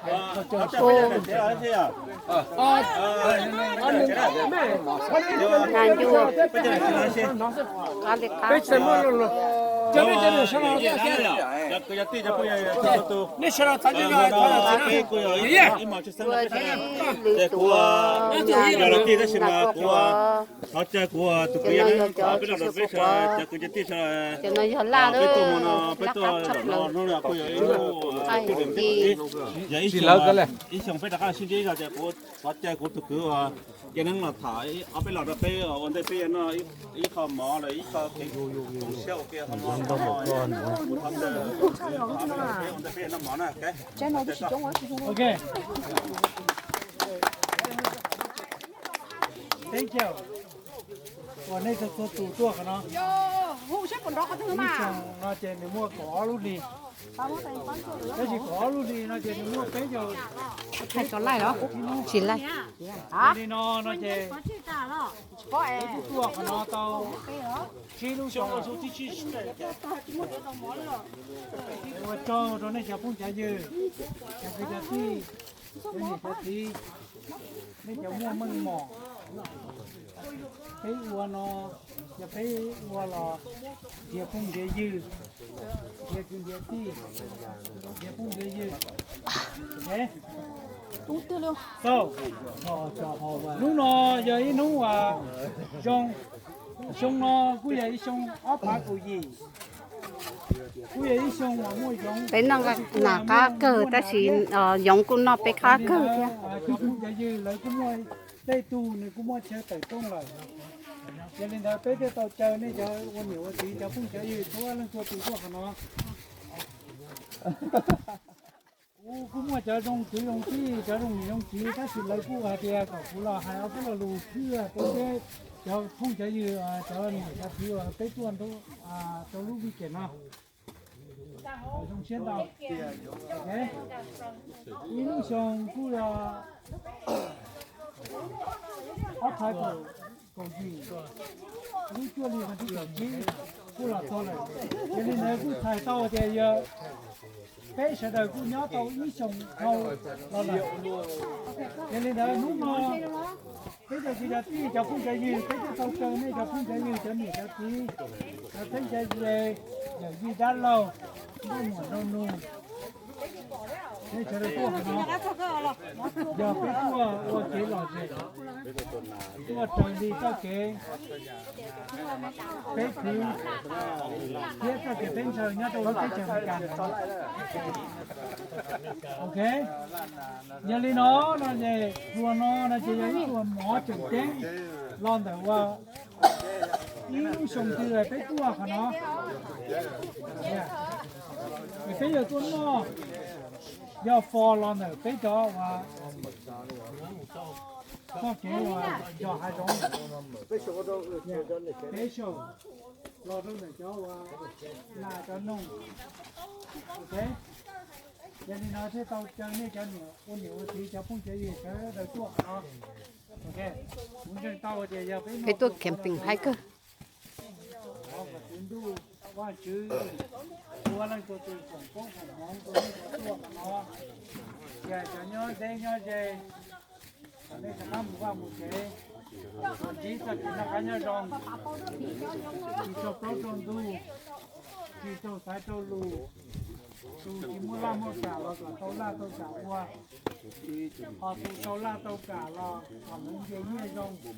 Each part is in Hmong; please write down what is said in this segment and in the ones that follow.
Ncuj, qab li qab. Ua txiv li tuam, nas kuam kuam. Cov no yog cov tsis xub quav, laj qab tshaj plaws. Ib xyoos peb rov qab sib ntsib zog ces kuv xav caw kuv tus kwv uas Ceeb Neeb los tham ob peb los rau peb ua ntej peb yuav noj ib qho mov los ib qho kev koom siab ua ke ho mov, kuv thov caw ua ntej peb yuav noj mov na. Teb chaws uas nej txhua txhua tus tuaj qhov no, ib xyoos no ces nws muaj kaum ob lub hli, tab sis kaum ob lub hli no ces nws muaj peb caug, peb caug ib lub. Li no no ces peb twb tuaj qhov no tau tsib lub xyoo. Ua tsaug rau nej cov phooj cov ywg, cov kwv cov tij, cov niam cov txiv, nej cov muaj meej mom, peb ua no, yog peb ua los nrhiav phooj nrhiav ywg, nrhiav kwv nrhiav tij, nrhiav phooj nrhiav ywg. Hnub no yog ib hnub uas zoo, xyoo no kuj yog ib xyoo ob phav kaum yim, kuj yog ib xyoo uas muaj yoov. Peb noj nas qab kawg tab sis yoov kuj noj peb qab kawg thiab. Cov phooj cov ywg lawv kuj muaj tej tug nws kuj muaj chaw tawm rooj lawm. Yog li ntawd peb thiaj tau caw nej cov ua niam ua txiv cov phooj cov ywg txhua leej txhua tus tuaj qhov no. Kuv kuj muaj cov zoo kwv zoo tij, cov zoo niam zoo txiv, tab sis lawv kuj hais tias kom kuv los hais ob peb lo lus thiaj peb cov phooj cov ywg, cov niam cov txiv uas peb tuaj rau lub weekend no zoo siab ntau. Ib lub xyoo kuj yog ob phav kaum yim, lub cuaj hli vas thib kaum tsib kuj los txog lawm. Yog li ntawd kuj txhais tau tias yog peb sawv daws kuj nyob tau ib xyoos dhau los lawm. Yog li ntawd hnub no peb cov kwv cov tij cov phooj cov ywg, peb thiaj tau caw nej cov phooj cov ywg, cov niam cov txiv, cov phooj cov ze, yawm yij dab laug, nkauj muam nraug nus, nej sawv daws tuaj qhov no yog peb tuaj ua kev lom zem, tuaj raws li txoj kev peb khwv thiab txoj kev peb ntshaw nyob rau lub teb chaws Amelikas no. Ok, yog li no no ces hluas no no ces yog ib hluas mov tseem ceeb los ntawm ua ib lub xyoo twg peb tuaj qhov no. Es peb yog tuaj noj, yog fo los ntawm peb cov uas txoj kev uas yog hav zoov, peb saum los rau ntawm cov uas nas cov noog. Ok, yog li no thiaj tau caw nej cov niam ua niam ua txiv cov phooj cov ywg sawv daws tuaj qhov no. Ok, kuv ntseeg tau tias yog peb tuaj camping haib kawg. Thov kom tus ntuj Vajtswv txhua leej txhua tus foom koob foom hmoov rau nej cov tuaj qhov no, ces cov nyob deb nyob ze, kom nej rov qab mus vaj mus tsev, kom ntsib txoj kev noj qab nyob zoo, tsis raug plaub raug ntug, tsis raug xaiv raug lus, tus tsis muaj laj muaj kam los kom tau laj tau kam ua, ho tus tau laj tau kam los kom lawv nce nyiaj zoo, kom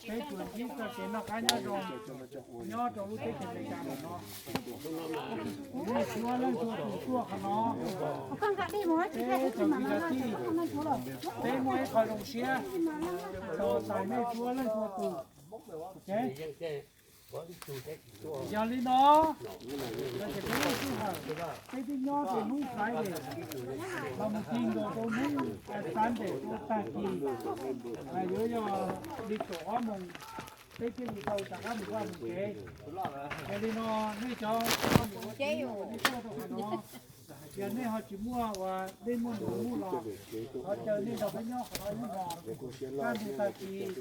peb tsuas ntsib txoj kev noj qab nyob zoo nyob rau lub teb chaws Amelikas no. Nej txhua leej txhua tus tuaj qhov no, peb cov kwv cov tij, peb muaj ib qho zoo siab txog tais nej txhua leej txhua tus. Yog li no, peb twb nyob rau hnub Friday los mus ti nkaus rau hnub Sunday ua tag kis, yuav yog li kaum ob moos peb thiaj li tau rov qab mus vaj mus tsev. Yog li no nej cov, nej tuaj rau qhov no, Yog nej ho tsis muaj uas nej muaj nus muaj los, thov caw nej nrog peb nyob qhov no ib hmos, kaj ntug tag kis,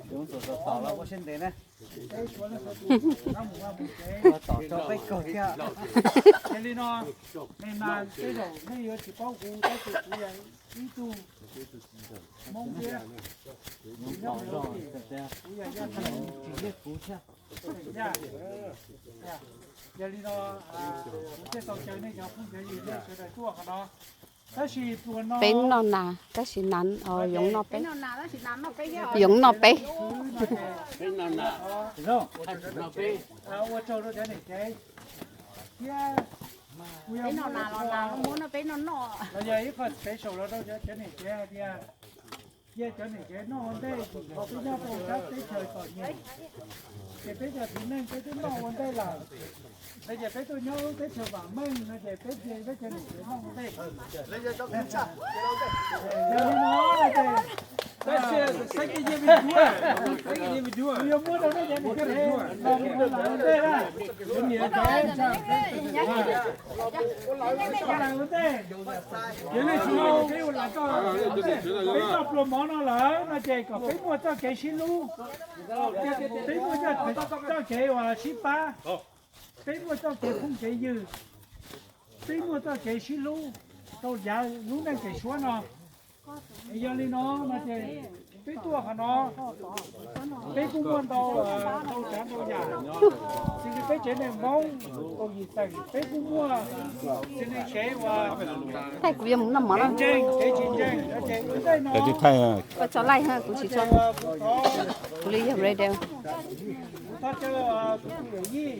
peb suav leej suav tus rov mus vaj mus tsev. Yog li no, me mas tej zaum nej yuav tsis paub kuv tab sis kuv yog ib tug Hmoob thiab, kuv yog Yaj Theej, Yaj. Yog li no, kuv thiaj tau caw nej cov phooj cov ywg nej sawv daws tuaj qhov no. Tab sis pluas no peb noj nas, tab sis nas yoov noj peb, yoov noj peb. Ua tsaug rau cov niam tsev thiab, kuv yog muab los yog ib qho special los rau cov niam tsev hais tias, cia cov niam tsev noj ua ntej, vim qhov peb nyob rau sab teb chaws txom nyem, ces peb cov txiv neej peb twb noj ua ntej lawm. No ces peb tuaj nyob lub teb chaws vam meej no ces peb cia peb cov niam tsev noj ua ntej. Yog li no no ces kuv yuav muab rau nej cov niam tsev los mus ua ntej na. Ua ntej, peb toj pluas mov no lawm no ces kom peb muaj txoj kev sib hlub, peb muaj txoj kev uas sib pab, peb muaj txoj kev phooj kev ywg, peb muaj txoj kev sib hlub rau yav lub neej tseem suab no. Yog li no no ces peb tuaj qhov no, peb kuj muaj ntau, ntau tsav ntau yam, txiv neej peb tsev neeg Hmoob kaum yim xeem peb kuj muaj txiv neej tsev uas thaij kuv yuav mus noj mov no. Ntseeg kev tsis ntseeg no ces ua ntej no, ua tso laij, kuv tsis tso, kuv li yog radio. Kuv thov caw kuv tus yawm yij,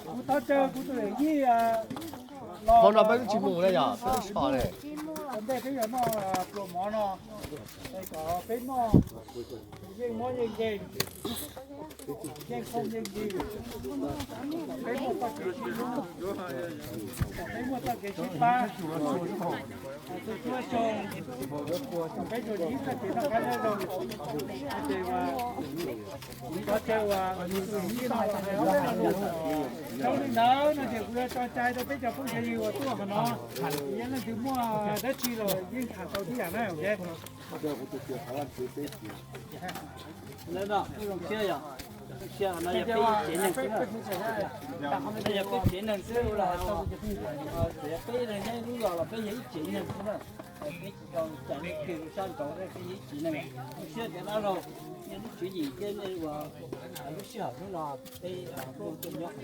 kuv thov caw kuv tus yawm yij los, ua ntej peb yuav noj pluas mov no, es kom peb noj yeej mob yeej nkeeg, yeej phooj yeej ywg, kom peb muaj txoj kev sib hlub, kom peb muaj txoj kev sib pab. Txhua txhua xyoo peb tsuas yim txoj kev noj qab nyob zoo, ces kuv thov caw uas kuv tus yawm yij no los hais ob peb lo lus. Zoo li ntawd no ces kuv yuav tso cai rau peb cov phooj cov ywg uas tuaj qhov no, yog leej twg muaj dab tsi los yeej tham tau tib yam na. Zoo siab yog, zoo siab no yog peb ib tsev neeg xwb, no yog peb tsev neeg xwb, txawm yog peb neeg nyob ib lub zos los peb yog ib tsev neeg xwb na. Peb tsis tau cais leej twg rau sab nraud, peb yog ib tsev neeg. Zoo siab tias dab laug, nej lub tswv yim thiab nej ua lub sij hawm hnub no peb tuaj nyob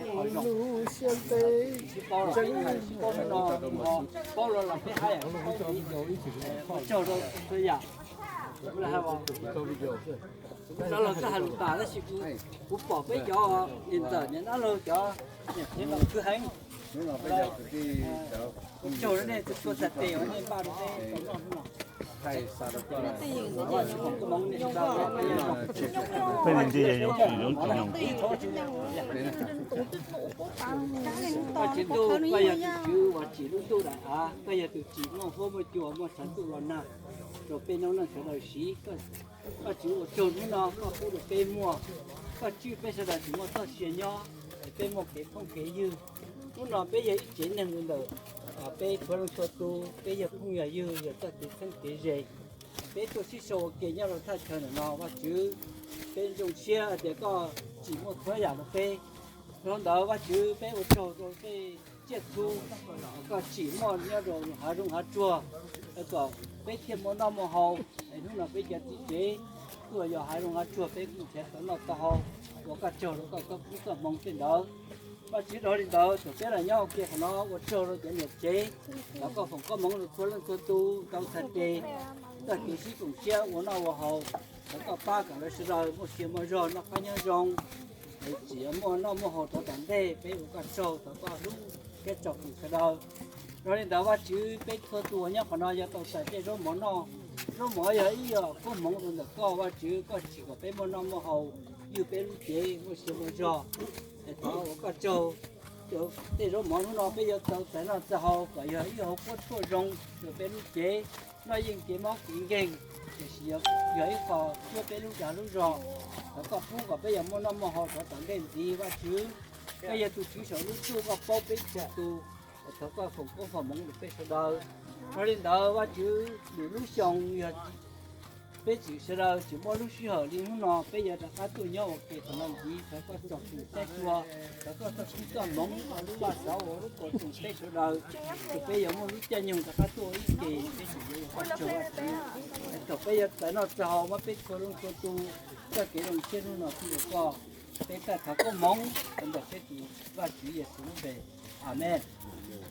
qhov no. Sib paub los peb sib paub hnub no, paub los los peb hais, ua tsaug rau txhua yam. Dab laug twb hais lus tas tab sis kuv pom peb cov niam ntxawm niam dab laug cov niam tsev mas khwv heev. Ua tsaug rau nej txhua txhua txhia tes uas nej npaj rau peb tau noj hnub no. Peb li nti yoov tsis yoov tsis nyoog. Koj tsis ntuj, koj yog tus tswv uas tsim lub ntuj daim av, koj yog tus tsim muaj huab muaj cua muaj tshav ntuj los nag rau peb noob neej sawv daws siv. Koj tswv ua tsaug hnub no koj pub rau peb muaj, koj tswj peb sawv daws tsis muaj txoj sia nyob, es peb muaj kev phooj kev ywg. Hnub no peb yog ib tsev neeg ntawm peb txhua leej txhua tus, peb yog phooj yog ywg, yog txoj kev txheeb kev ze. Peb tuaj sib sau ua ke nyob rau thaj chaw ntawm no, Vajtswv, peb zoo siab hais tias koj tsim muaj txhua yam rau peb. Dhau ntawd Vajtswv, peb ua tsaug rau tej tsiaj txhu koj tsim muaj nyob rau hav zoov hav tsuag, kom peb thiaj muaj noj muaj haus. Es hnub no peb cov txiv tsev tuaj yos hav zoov hav tsuag peb kuj nrhiav tau noj tau haus, ua koj tsaug rau koj txoj koob txoj hmoov tej ntawd. Vajtswv, dhau li ntawd thaum peb los nyob ua ke qhov no ua tsaug rau cov niam tsev, thov koj foom koob hmoov rau txhua leej txhua tus tau txhais tes, txoj kev sib koom siab ua noj ua haus. Thov koj pab kom lawv sawv daws muaj sia muaj zog noj qab nyob zoo, tsis muaj noj muaj haus rau tom ntej. Peb ua koj tsaug, thov koj hlub thiab tsom kwm sawv daws. Dhau li ntawd Vajtswv, peb txhua tus uas nyob qhov no yuav tau txais tej zaub mov noj. Zaub mov yog ib yam koob hmoov rau ntawm koj, Vajtswv, koj tsim kom peb muaj noj muaj haus, ywj peb lub cev muaj sia muaj zog. Es thov ua koj tsaug, tej zaub mov hnub no peb yuav tau txais noj txais haus kom yog ib hauv kuab tshuaj zoo rau peb lub cev, noj yeej kev mob kev nkeeg, tiam sis yog ib qho cuab peb lub dag lub zog. Thov koj pub kom peb yuav muaj noj muaj haus rov tom ntej ntxiv Vajtswv. Peb yog tus Tswv saum lub txuj, koj paub peb txhua tus. Thov koj foom koob foom hmoov rau peb sawv daws. Yog li ntawd Vajtswv, lwm lub xyoo yog peb tseem sawv daws tseem muaj lub sij hawm li hnub no, peb yuav rov qab tuaj nyob ua ke qhov no ntxiv. Thov koj tsom kwm saib xyuas, thov koj txoj kev txoj hmoov ua lub vaj xov ua lub kos txoos peb sawv daws, ces peb yuav muaj lub caij nyoog rov qab tuaj ua ib ke, peb tseem yuav ua koj tsaug Vajtswv. Thaum peb yuav txais noj txais haus, muab peb txhua leej txhua tus txoj kev zoo siab hnub no tuaj ua koj, peb tag thov koob hmoov rau ntawm peb tus Vajtswv Yexus lub npe. Amees.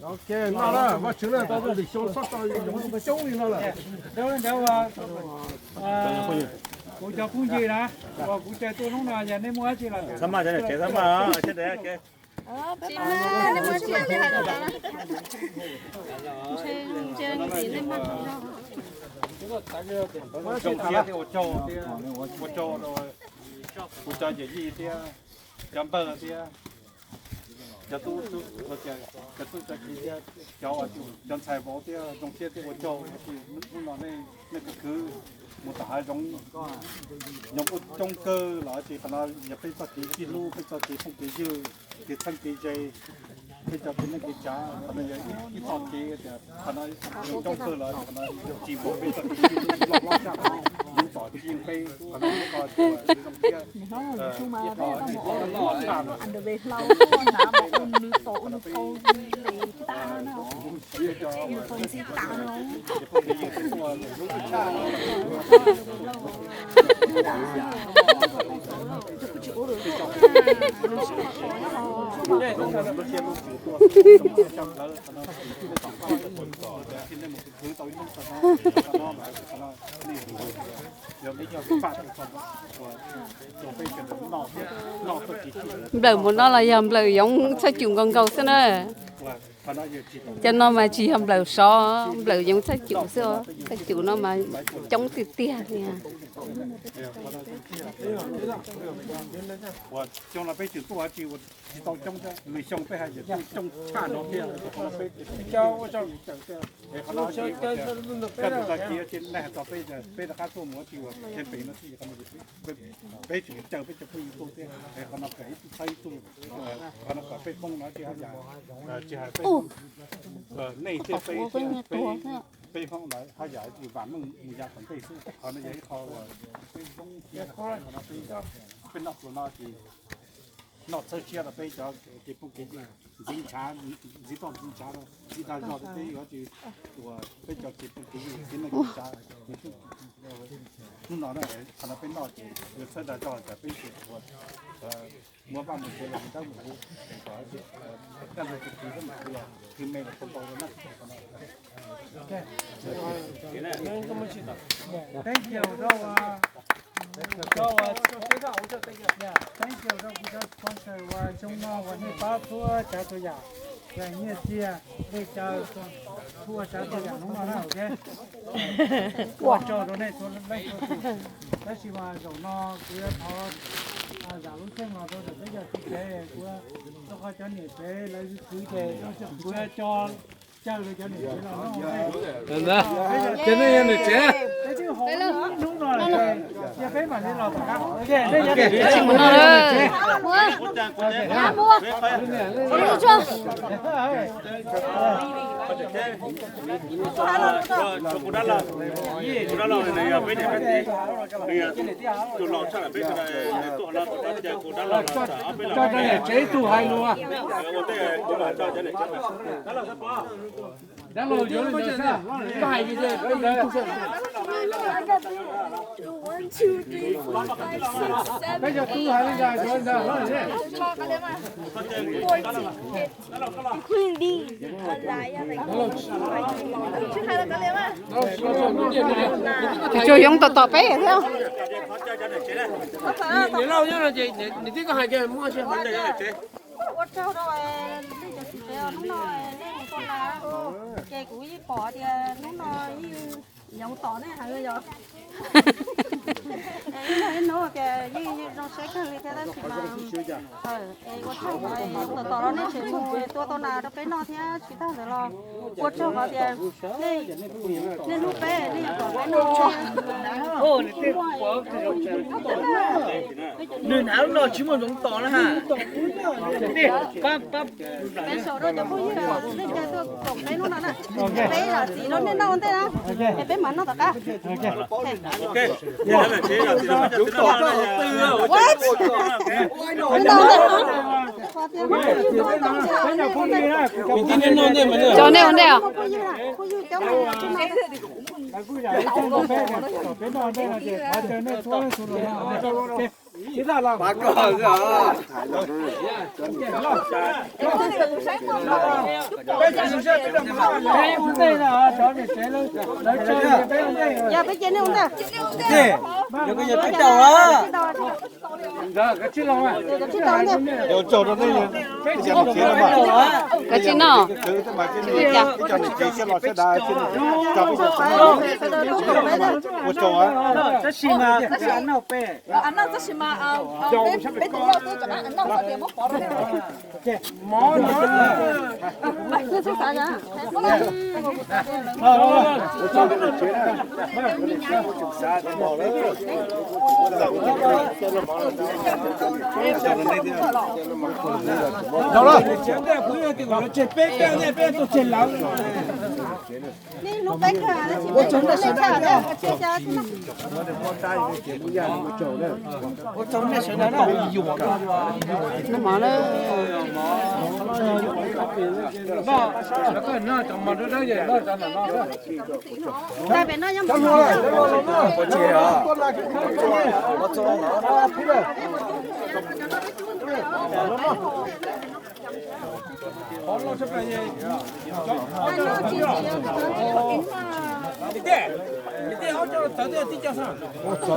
Ok, no na, Vajtswv na, tau lwm xyoo txhob tau yoov coob li no lawm. Kuv cov phooj ywg na, uas kuv tsaws tuaj hnub no yog nej muaj dab tsi los txhob maj, tsev txhob maj. Zoo siab thiab ua tsaug, ua tsaug, kuv cov yawm yij thiab cov npawg thiab cov tub, cov tub cov kiv thiab cov, cov ntxhais vauv thiab zoo siab thiab ua tsaug. Hnub no nej khwv khwv mus tom hav zoov, nyob kuj coob kawg los tsis, qhov no yog peb txoj kev sib hlub, peb txoj kev phooj kev ywg, kev txheeb kev ze, peb cov kev neej kev tsav. Qhov no yog ib txoj kev tias qhov no coob kawg los qhov no tsis npaum peb txoj kev sib hlub loj loj tshaj qhov no, mus tom tsis yeej peb qhov no. Nplawm mus no los yog nplawm yoov txhaj cum nkaus nkaus xwb na. Cov no mas tsis yog nplawm sov, nplawm yoov txhaj cum xwb. Txhaj cum no mas coob tiag tiag li. Xyoo no peb tsis tuaj tsis ua, tsis tau coob thiab, lwm xyoo peb haj yam coob tshaj no thiab. Qhov no peb, qhov no ces nej hais txog peb, peb rov qab tuaj mus ua tsis ua, peb pem no xwb, peb tseem caw peb cov phooj ywg tuaj thiab. Qhov no kom ib tug txhawb ib tug, qhov no kom peb Hmoob no tsis haj yam, tsis hais peb, nej thiab peb, peb Hmoob no haj yam vam meej mus yav tom ntej xwb. Qhov no yog ib qho uas peb Hmoob thiab, qhov no peb, peb noj pluas no ces noj txhawb siab rau peb cov kev phooj kev ywg, ntxiv ntshav, ntxiv toj ntxiv ntshav, ntxiv dag zog rau peb yuav tsis ua peb cov kev phooj kev ywg kev neej kev tsav. Hnub no na, qhov no peb noj ces yuav txhawb dag zog kom peb tsis ua, muab vaj mus tsev los mus dawb mus huv, kom kaj ntug tus kwv thiab mus kwv los kwv me los tau ntau na. Thank you rau, thank you rau kuv cov sponsor uas xyoo no uas nej pab txhua tsav txhua yam, yog nyiaj txiag, dej cawv, txhua tsav txhua yam hnub no na, ok. Ua tsaug rau nej txhua leej txhua tus. Tab sis mas zaum no kuv yuav thov zam lub txheej los rau ntawm peb cov txiv tsev, kuv, rau qhov cov niam tsev lawv khwv ces kuv yuav tso caw rau cov niam tsev los noj. Ces nej yog niam tsev. Peb twb hauv hnub no lawm, ces peb mam li los tom qab. Ok, nej yog niam tsev. Tus dab laug, tus dab laug ne yog peb niam peb txiv, nws yog tus laus tshaj peb sawv daws, nws tuaj hauv no tus dab laug los txog ob peb leeg. Tso rau niam tsev ib tug hais lus. Ua ntej kuv mam tso cov niam tsev. Dab laug yuav li ntawd xwb, koj hais li ntawd. Peb cov tub hais li ntawd, yuav li ntawd. Tsuas yoov tom tom peb thiab. Ua tsaug rau nej cov txiv tsev hnub no nej mus tuaj na, ces kuv yeej pom tias hnub no yeej yoov tom nej heev yom. Ib hnub tias yeej zoo siab kawg li thiab tab sis mas es ua tsaug tom tom rau nej tseem mus tua tau nas rau peb noj thiab tsis tag ntawd los ua tsaug qhov tias nej hlub peb, nej yuav kom peb noj. Nws hnav lub no tsis muaj ntsoov tos na ha. Peb saum rau cov phooj ywg, nej caw tuaj koom peb hnub no na. Peb los txiv rau nej noj ua ntej na. Es peb mam noj tom qab. Cov nej ua ntej os. Yog peb ces nej ua ntej. Kav tsij noj. Tab sis mas, tab sis mas, peb tus loj xwb rov qab noj xwb tias muab pov rau.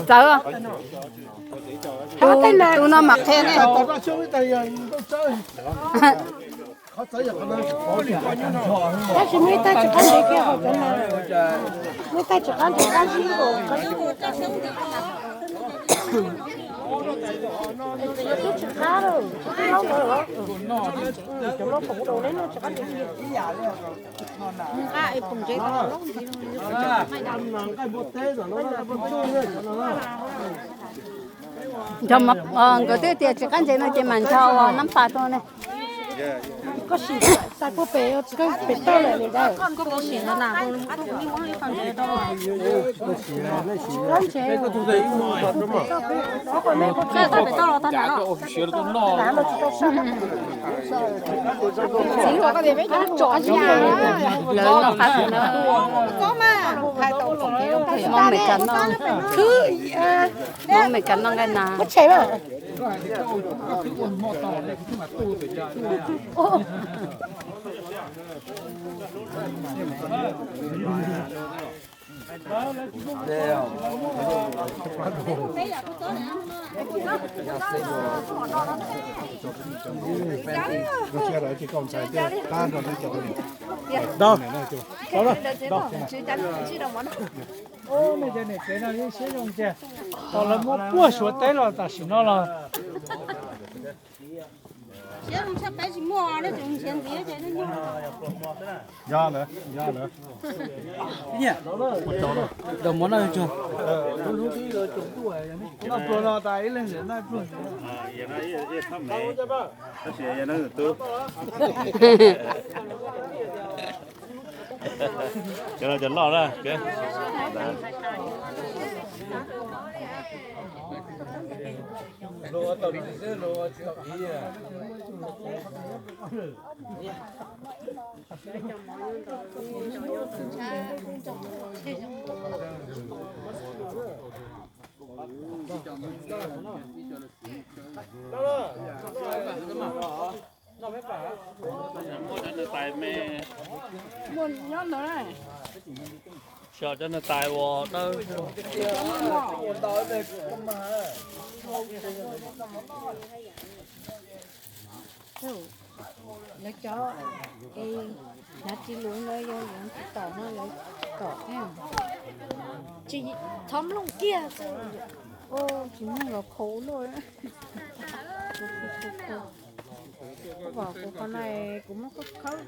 Txawv. Tus no mam qhia ne. Tab sis muaj ib tag tsis qab ntev kiag hauv cov no, muaj ib tag tsis qab ntev qab zib. Tsis qab, cov no pom dau leb no tsis qab ntev kiag. Nco, nkawd twb tias tsis qab ntsev no ces mam ncho ua nab pas rau ne. Koj sim xais puag pem, koj pem toj lawm li ntawd. Tsis qab ntsev. Lawv noj qab no. Hmoob Mes Kas noj, Hmoob Mes Kas noj nqaij nas. Tos lawv muab puag Suav teb los tam sim no los. Pluag no tas ib leeg noj pluag. Cov no cov loj na. Cov nws tais ua dawb. Lawv cov, e, hnav tsis lus ntawd yog lawv tsis tom no lawv tom thiab. Tsis, thov mloog kiag xwb. Tsis mloog los khau luaj. Koj pom kuv qhov no, kuv muab khawb,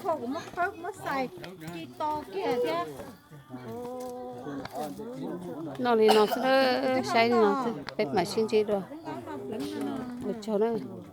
kuv muab khawb, kuv muab xais, ci to kiag thiab. Noj li no xwb, saib li no xwb, peb mam sib ntsib dua. Ua tsaug na.